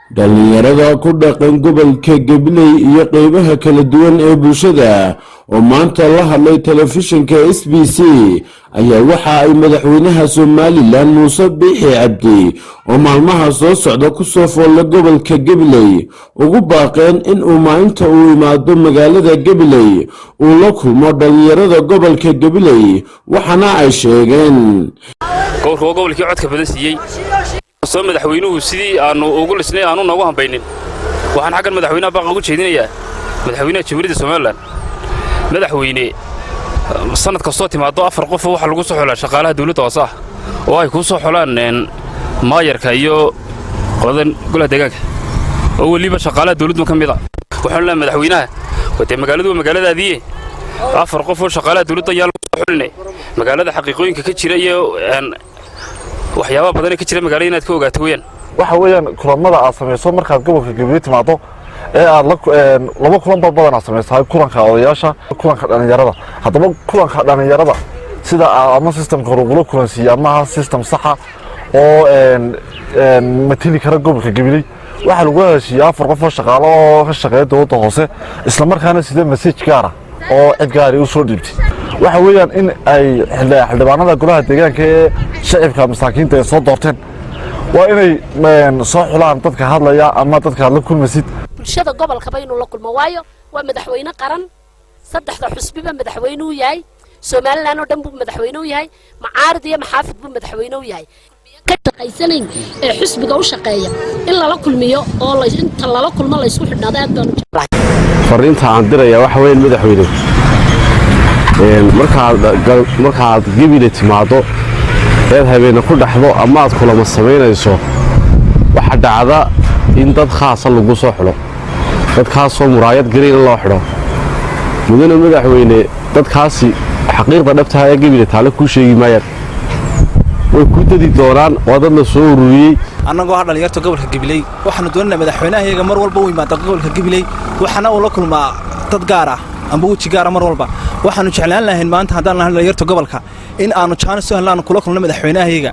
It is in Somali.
Dhallinyarada ku dhaqan gobolka Gabiley iyo qeybaha kala duwan ee bulshada oo maanta la hadlay telefishinka SBC ayaa waxa ay madaxweynaha Somaliland Muuse Biixi Cabdi oo maalmaha soo socda kusoo foolla gobolka Gabiley ugu baaqeen in uu maalinta uu imaado magaalada Gabiley uu la kulmo dhallinyarada gobolka Gabiley, waxaana ay sheegeen: Gobolka waa gobolkii codka badan siiyey. Soo madaxweynuhu sidii aannu ugu lisnay aanu noogu hambaynin. Waxaan xaggan madaxweynaha baaqa ugu jeedinayaa, madaxweynaha Jamhuuriyadda Somaliland: madaxweyne, sannad kastoo timaaddo afar qofoo waxaa lagu soo xulaa shaqaalaha dawladda hoose ah oo ay kuu soo xulaan maayarka iyo qoladan golaha deegaanka oo weliba shaqaalaha dawladdu ka mid a. Waxaanu leehay madaxweynaha, dee magaaladu waa magaaladaadiiye, afar qof oo shaqaalaha dawladda ayaa lagu soo xuline. Magaalada xaqiiqooyinka ka jira iyo waxyaabaha badan ee ka jira magaalada inaad ka ogaato weeyaan. Waxa weeyaan kulamada aad samayso markaad gobolka Gabiley timaado ee aad laba kulan ba badan aad samaysaa: kulanka odayaasha, kulanka dhallinyarada. Haddaba kulanka dhallinyarada sida ama systemka lagula kulansiiye amaha system saxa oo matili kara gobolka Gabiley, waxaa lagu heshiiyey afar qof oo shaqaalo oo ka shaqeeya dowladda hoose, islamarkaana sida message gaara oo cid gaari u soo dhiibtay. Waxa weeyaan in ay xildhibaanada golaha deegaanka ee shacibka masaakiinta ay soo doorteen waa inay soo xulaan dadka hadlaya ama dadka aad la kulmaysid. Bulshada gobolkaba inuu la kulmo, waayo waa madaxweyne qaran, saddexda xusbiba madaxweyne u yahay, Somaliland oo dhan buu madaxweyne u yahay, macaarid iyo maxaafid buu madaxweyne u yahay. Ka shaqaysanayn ee xusbiga u shaqeeya in lala kulmiyo oo inta lala kulmo laysku xidhnaado, aad baan u jeclahay. Fariinta aan diraya waxa weyn, madaxweyne, markaad Gebile timaaddo eed habeenne ku dhexdo ama aad kulamo samaynayso, waxaa dhacda in dad khaasa lagu soo xidho, dadkaasoo muraayad gariina loo xidho. Mudane madaxweyne, dadkaasi xaqiiqda dhabtaha ee Gebile taale kuu sheegi maayaan, way kuu dadi doonaan. Waa dad la soo ururiyey. Annagoo ah dhalinyarta gobolka Gabiley, waxaanu doonaynaa madaxweynaha mar walba u yimaada gobolka Gabiley, waxaana uu la kulmaa dad gaar ah amba weji gaara mar walba. Waxaanu jeclaan lahayn maanta, haddaan lahayn dhalinyarta gobolka, in aanu jaanis u helno aanu kula kulno madaxweynahayaga.